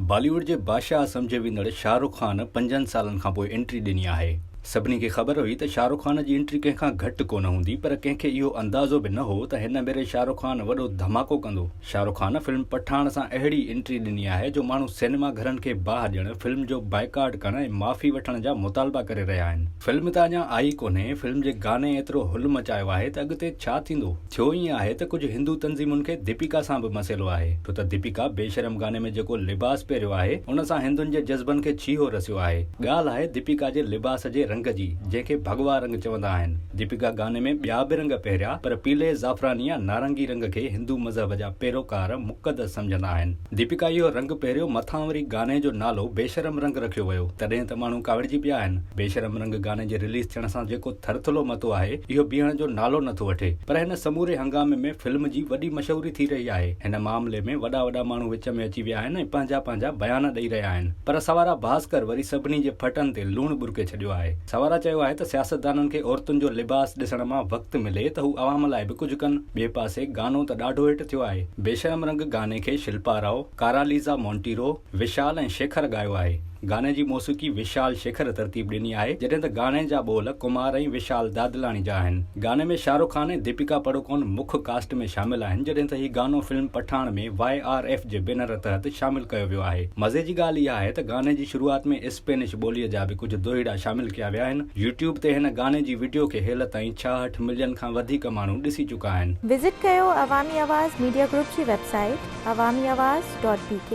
بالي wood جي بادشاهه سمجهي ويندڙ شاهه رخ خان پنجن سالن کانپوء انٽري ڏني آهي. سڀني کي خبر هئي ته شاهه رخ خان جي انٽري ڪنهن کان گهٽ ڪونه هوندي پر ڪنهن کي اهو اندازو به نه هو ته هن ڀيري شاهه رخ خان وڏو ڌماڪو ڪندو. شاهه رخ خان فلم پٺاڻ سان اهڙي انٽري ڏني آهي جو ماڻهو سئنيما گهرن کي باهه ڏيڻ، فلم جو بائيڪاٽ ڪرڻ ۽ معافي وٺڻ جا مطالبا ڪري رهيا آهن. فلم ته اڃا آئي ڪونهي، فلم جي گاني ايترو هل مچايو آهي ته اڳتي ڇا ٿيندو؟ ٿيو ائين آهي ته ڪجهه هندو تنظيمن کي ديپيڪا سان به مسئلو آهي، ڇو ته ديپيڪا بيشرم گاني ۾ جيڪو لباس پهريو آهي، ان سان هندن جي جذبن کي ڇيهو رسيو آهي. ڳالهه آهي ديپيڪا جي لباس جي رنگ جي، جنهن کي ڀڳوا رنگ چوندا آهن. ديپيڪا گاني ۾ ٻيا به رنگ پهريا، پر پيلي، زعفراني يا نارنگي رنگ کي هندو مذهب جا پيروڪار مقدس سمجهندا آهن. ديپيڪا اهو رنگ پهريو، مٿان وري گاني جو نالو بيشرم رنگ رکيو ويو، تڏهن ته ماڻهو ڪاوڙجي پيا آهن. بيشرم رنگ گاني جي رليز ٿيڻ سان جيڪو ٿرٿلو متو آهي، اهو بيهڻ جو نالو نٿو وٺي. پر هن سموري هنگامي ۾ فلم جي وڏي مشهوري ٿي رهي آهي. هن معاملي ۾ وڏا وڏا ماڻهو وچ ۾ اچي ويا آهن ۽ پنهنجا پنهنجا بيان ڏئي رهيا آهن. پر سوارا ڀاسڪر وري سڀني جي ڦٽن تي لوڻ ٻرڪي ڇڏيو آهي. سوارا چيو آهي ته سياستدانن کي عورتن جو لباس ڏسڻ مان وقت ملي ته هو عوام لاء به ڪجهه ڪن. ٻئي پاسي گانو ته ڏاڍو هٽ ٿيو آهي. بيشرم رنگ گاني کي شلپا رائو، ڪاراليزا مونٽيرو، وشال ۽ شيکر ڳايو آهي. گاني جي موسيقي وشال شيکر ترتيب ڏني آهي، جڏهن ته گاني جا ٻول ڪمار ۽ وشال دادلاڻي جا آهن. گاني ۾ شاهه رخ خان ۽ ديپيڪا پڊوڪون مک ڪاسٽ ۾ شامل آهن، جڏهن ته هي گانو فلم پٺاڻ ۾ واء آر ايف جي بينر تحت شامل ڪيو ويو آهي. مزي جي ڳالهه اها آهي ته گاني جي شروعات ۾ اسپينش ٻوليء جا به ڪجهه دوهيڙا شامل ڪيا ويا آهن. يوٽيوب تي هن گاني جي وڊيو کي هيل تائين 66 ملين کان وڌيڪ ماڻهو ڏسي چڪا آهن. وزٽ ڪيو عوامي آواز ميڊيا گروپ جي website Awami Awaz dot B K.